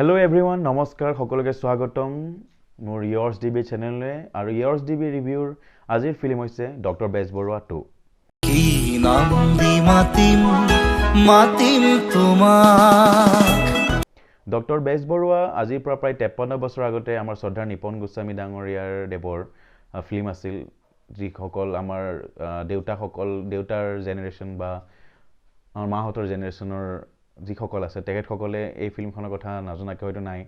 Hello' everyone, নমস্কাৰ, সকলোকে স্বাগতম মোৰ ইয়ৰ্ছ ডি বি চেনেললৈ। আৰু ইয়ৰ্ছ ডি বি ৰিভিউৰ আজিৰ ফিল্ম হৈছে ডক্টৰ বেজবৰুৱা 2। কি নাম দি মাতিম মাতিম তোমাক? ডক্টৰ বেজবৰুৱা আজিৰ পৰা প্ৰায় 53 বছৰ আগতে আমাৰ শ্ৰদ্ধাৰ নিপন গোস্বামী ডাঙৰীয়াৰ দেৱৰ ফিল্ম আছিল। যিসকল আমাৰ দেউতাসকল, দেউতাৰ জেনেৰেশ্যন বা আমাৰ মাহঁতৰ জেনেৰেশ্যনৰ যিসকল আছে, তেখেতসকলে এই ফিল্মখনৰ কথা নজনাকৈ হয়তো নাই।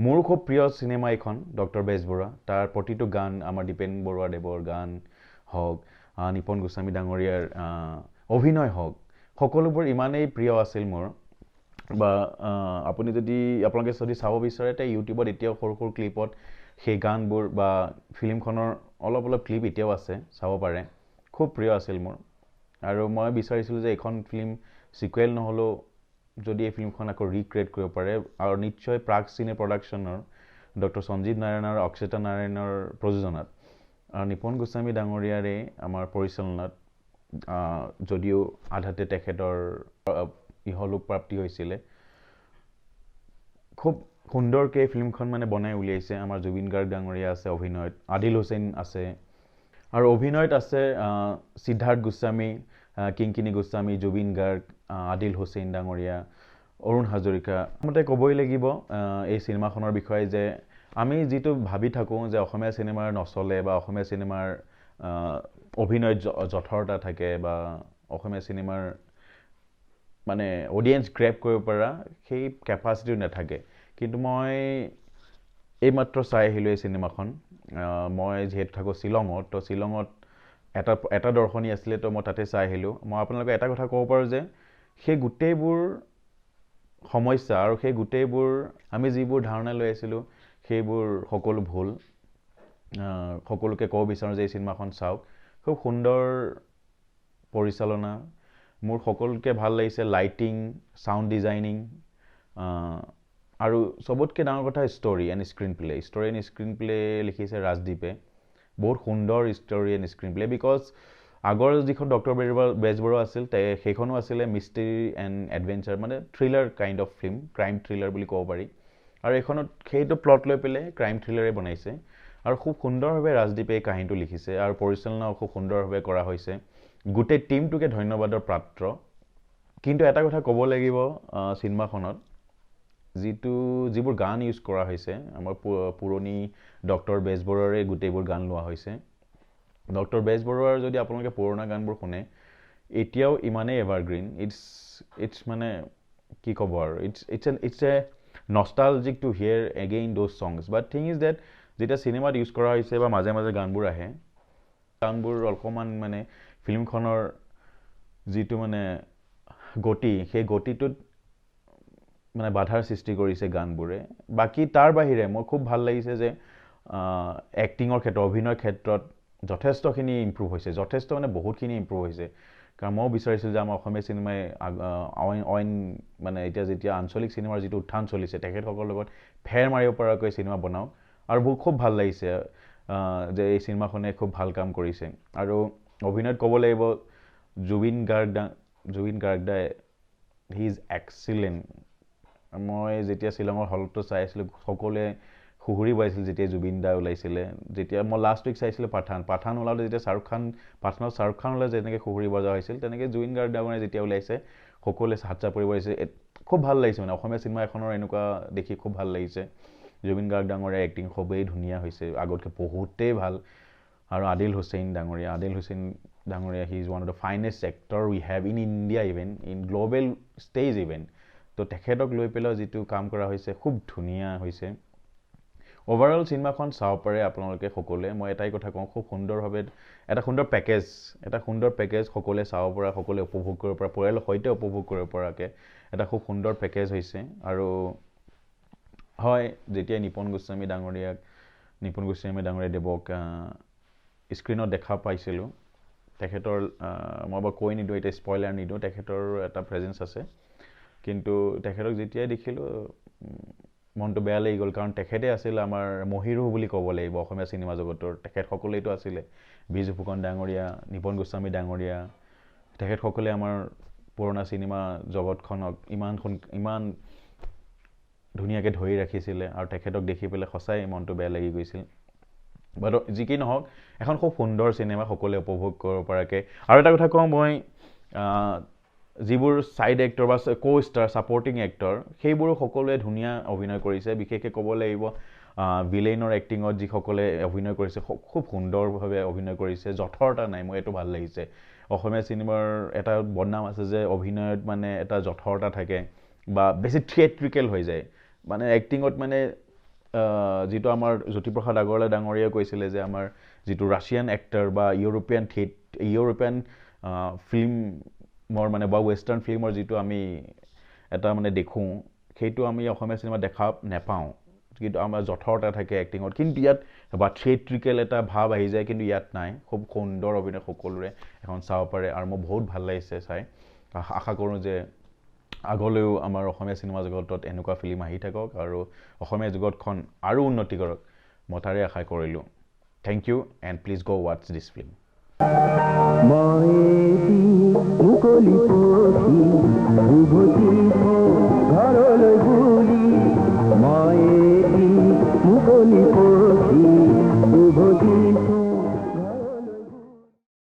মোৰো খুব প্ৰিয় চিনেমা এইখন ডক্টৰ বেজবৰুৱা। তাৰ প্ৰতিটো গান, আমাৰ দ্বীপেন বৰুৱা দেৱৰ গান হওক, নিপন গোস্বামী ডাঙৰীয়াৰ অভিনয় হওক, সকলোবোৰ ইমানেই প্ৰিয় আছিল মোৰ। বা আপুনি যদি আপোনালোকে যদি চাব বিচাৰে তে ইউটিউবত এতিয়াও সৰু সৰু ক্লিপত সেই গানবোৰ বা ফিল্মখনৰ অলপ অলপ ক্লিপ এতিয়াও আছে, চাব পাৰে। খুব প্ৰিয় আছিল মোৰ আৰু মই বিচাৰিছিলোঁ যে এইখন ফিল্ম ছিকুৱেল নহ'লেও যদি এই ফিল্মখন আকৌ ৰিক্ৰিয়েট কৰিব পাৰে। আৰু নিশ্চয় প্ৰাগ চিনে প্ৰডাকশ্যনৰ ডক্টৰ সঞ্জীৱ নাৰায়ণ আৰু অক্ষতা নাৰায়ণৰ প্ৰযোজনাত আৰু নিপন গোস্বামী ডাঙৰীয়াৰে আমাৰ পৰিচালনাত, যদিও আধাতে তেখেতৰ ইহলোক প্ৰাপ্তি হৈছিলে, খুব সুন্দৰকৈ এই ফিল্মখন মানে বনাই উলিয়াইছে। আমাৰ জুবিন গাৰ্গ ডাঙৰীয়া আছে অভিনয়ত, আদিল হুছেইন আছে আৰু অভিনয়ত আছে সিদ্ধাৰ্থ গোস্বামী, কিংকিনী গোস্বামী, জুবিন গাৰ্গ, আদিল হুছেইন ডাঙৰীয়া, অৰুণ হাজৰিকা। মতে ক'বই লাগিব এই চিনেমাখনৰ বিষয়ে যে আমি যিটো ভাবি থাকোঁ যে অসমীয়া চিনেমাৰ নচলে বা অসমীয়া চিনেমাৰ অভিনয়ত জঠৰতা থাকে বা অসমীয়া চিনেমাৰ মানে অডিয়েঞ্চ গ্ৰেপ কৰিব পৰা সেই কেপাচিটিও নাথাকে, কিন্তু মই এইমাত্ৰ চাই আহিলোঁ এই চিনেমাখন। মই যিহেতু থাকোঁ শ্বিলঙত, তো শ্বিলঙত এটা এটা দৰ্শনী আছিলে, তো মই তাতে চাই আহিলোঁ। মই আপোনালোকক এটা কথা ক'ব পাৰোঁ যে সেই গোটেইবোৰ সমস্যা আৰু সেই গোটেইবোৰ আমি যিবোৰ ধাৰণা লৈ আছিলোঁ, সেইবোৰ সকলো ভুল। সকলোকে ক'ব বিচাৰোঁ যে এই চিনেমাখন চাওক। খুব সুন্দৰ পৰিচালনা, মোৰ সকলোতকৈ ভাল লাগিছে লাইটিং, চাউণ্ড ডিজাইনিং আৰু চবতকৈ ডাঙৰ কথা story and screen play. Story and screen play লিখিছে ৰাজদ্বীপে। বহুত সুন্দৰ story and screen play, because আগৰ যিখন ডক্টৰ বেজবৰুৱা আছিল, সেইখনো আছিলে মিষ্ট্ৰি এণ্ড এডভেঞ্চাৰ, মানে thriller kind of film, crime thriller বুলি ক'ব পাৰি। আৰু এইখনত সেইটো প্লট লৈ পেলাই ক্ৰাইম থ্ৰিলাৰে বনাইছে আৰু খুব সুন্দৰভাৱে ৰাজদ্বীপে এই কাহিনীটো লিখিছে আৰু পৰিচালনাও খুব সুন্দৰভাৱে কৰা হৈছে। গোটেই টীমটোকে ধন্যবাদৰ পাত্ৰ। কিন্তু এটা কথা ক'ব লাগিব, চিনেমাখনত যিবোৰ গান ইউজ কৰা হৈছে, আমাৰ পুৰণি ডক্টৰ বেজবৰুৱাৰে গোটেইবোৰ গান লোৱা হৈছে। ডক্টৰ বেজবৰুৱাৰ যদি আপোনালোকে পুৰণা গানবোৰ শুনে, এতিয়াও ইমানেই এভাৰগ্ৰীণ। It's it's মানে কি ক'ব আৰু, it's a nostalgic to hear again those songs. But thing is that যেতিয়া চিনেমাত ইউজ কৰা হৈছে বা মাজে মাজে গানবোৰ আহে, গানবোৰ অকণমান মানে ফিল্মখনৰ যিটো মানে গতি, সেই গতিটোত মানে বাধাৰ সৃষ্টি কৰিছে গানবোৰে। বাকী তাৰ বাহিৰে মোৰ খুব ভাল লাগিছে যে এক্টিঙৰ ক্ষেত্ৰত, অভিনয়ৰ ক্ষেত্ৰত যথেষ্টখিনি ইম্প্ৰুভ হৈছে, যথেষ্ট মানে বহুতখিনি ইম্প্ৰুভ হৈছে। কাৰণ ময়ো বিচাৰিছিলোঁ যে আমাৰ অসমীয়া চিনেমাই অইন মানে এতিয়া যেতিয়া আঞ্চলিক চিনেমাৰ যিটো উত্থান চলিছে, তেখেতসকলৰ লগত ফেৰ মাৰিব পৰাকৈ চিনেমা বনাওক। আৰু খুব ভাল লাগিছে যে এই চিনেমাখনে খুব ভাল কাম কৰিছে। আৰু অভিনয়ত ক'ব লাগিব জুবিন গাৰ্গ দাই, he is excellent. মই যেতিয়া শ্বিলঙৰ হলটো চাই আছিলোঁ, সকলোৱে সুহুৰি বজাইছিল যেতিয়া জুবিন দা ওলাইছিলে। যেতিয়া মই লাষ্ট উইক চাইছিলোঁ পাঠান, পাঠান ওলাওঁতে যেতিয়া শ্বাহৰুখ খান, পাঠানত শ্বাহৰুখ খান ওলাই যেনেকৈ সুহুৰি বজোৱা হৈছিল, তেনেকৈ জুবিন গাৰ্গ ডাঙৰীয়া যেতিয়া ওলাইছে, সকলোৱে হাত চাপৰি বজাইছে। খুব ভাল লাগিছে, মানে অসমীয়া চিনেমা এখনৰ এনেকুৱা দেখি খুব ভাল লাগিছে। জুবিন গাৰ্গ ডাঙৰীয়াৰ এক্টিং খুবেই ধুনীয়া হৈছে, আগতকৈ বহুতেই ভাল। আৰু আদিল হুছেইন ডাঙৰীয়া, আদিল হুছেইন ডাঙৰীয়া, he is one of the finest actor we have in India, even in global stage even. তো তেখেতক লৈ পেলাই যিটো কাম কৰা হৈছে, খুব ধুনীয়া হৈছে। অভাৰঅল চিনেমাখন চাব পাৰে আপোনালোকে সকলোৱে। মই এটাই কথা কওঁ, খুব সুন্দৰভাৱে এটা সুন্দৰ পেকেজ, সকলোৱে চাব পৰা, সকলোৱে উপভোগ কৰিব পৰা, পৰিয়ালৰ সৈতে উপভোগ কৰিব পৰাকৈ এটা খুব সুন্দৰ পেকেজ হৈছে। আৰু হয়, যেতিয়া নিপন গোস্বামী ডাঙৰীয়া দেৱক স্ক্ৰীণত দেখা পাইছিলোঁ, তেখেতৰ, মই বাৰু কৈ নিদিওঁ এতিয়া, স্পইলাৰ নিদিওঁ, তেখেতৰ এটা প্ৰেজেঞ্চ আছে, কিন্তু তেখেতক যেতিয়াই দেখিলোঁ মনটো বেয়া লাগি গ'ল। কাৰণ তেখেতে আছিল আমাৰ মহীৰূহ বুলি ক'ব লাগিব অসমীয়া চিনেমা জগতৰ। তেখেতসকলেইতো আছিলে বিজু ফুকন ডাঙৰীয়া, নিপন গোস্বামী ডাঙৰীয়া, তেখেতসকলে আমাৰ পুৰণা চিনেমা জগতখনক ইমান ধুনীয়াকৈ ধৰি ৰাখিছিলে আৰু তেখেতক দেখি পেলাই সঁচাই মনটো বেয়া লাগি গৈছিল। বাৰু, যি কি নহওক, এখন খুব সুন্দৰ চিনেমা, সকলোৱে উপভোগ কৰিব পৰাকৈ। আৰু এটা কথা কওঁ মই, যিবোৰ ছাইড এক্টৰ বা কো ষ্টাৰ, ছাপৰ্টিং এক্টৰ, সেইবোৰো সকলোৱে ধুনীয়া অভিনয় কৰিছে। বিশেষকৈ ক'ব লাগিব, ভিলেইনৰ এক্টিঙত যিসকলে অভিনয় কৰিছে, খুব সুন্দৰভাৱে অভিনয় কৰিছে, জঠৰতা নাই। মোৰ এইটো ভাল লাগিছে। অসমীয়া চিনেমাৰ এটা বদনাম আছে যে অভিনয়ত মানে এটা জঠৰতা থাকে বা বেছি থিয়েট্ৰিকেল হৈ যায়, মানে এক্টিঙত মানে যিটো আমাৰ জ্যোতিপ্ৰসাদ আগৰৱালা ডাঙৰীয়াই কৈছিলে যে আমাৰ যিটো ৰাছিয়ান এক্টৰ বা ইউৰোপিয়ান ফিল্মৰ মানে বা ৱেষ্টাৰ্ণ ফিল্মৰ যিটো আমি এটা মানে দেখোঁ, সেইটো আমি অসমীয়া চিনেমাত দেখা নেপাওঁ। কিন্তু আমাৰ জঠৰতা থাকে এক্টিঙত, কিন্তু ইয়াত বা থিয়েট্ৰিকেল এটা ভাৱ আহি যায়, কিন্তু ইয়াত নাই। খুব সুন্দৰ অভিনয় সকলোৰে, এখন চাব পাৰে আৰু মোৰ বহুত ভাল লাগিছে চাই। আশা কৰোঁ যে আগলৈও আমাৰ অসমীয়া চিনেমা জগতত এনেকুৱা ফিল্ম আহি থাকক আৰু অসমীয়া জগতখন আৰু উন্নতি কৰক, মই তাৰে আশা কৰিলোঁ। Thank you and please go watch this film. মই মুকলি পক্ষী, উভতি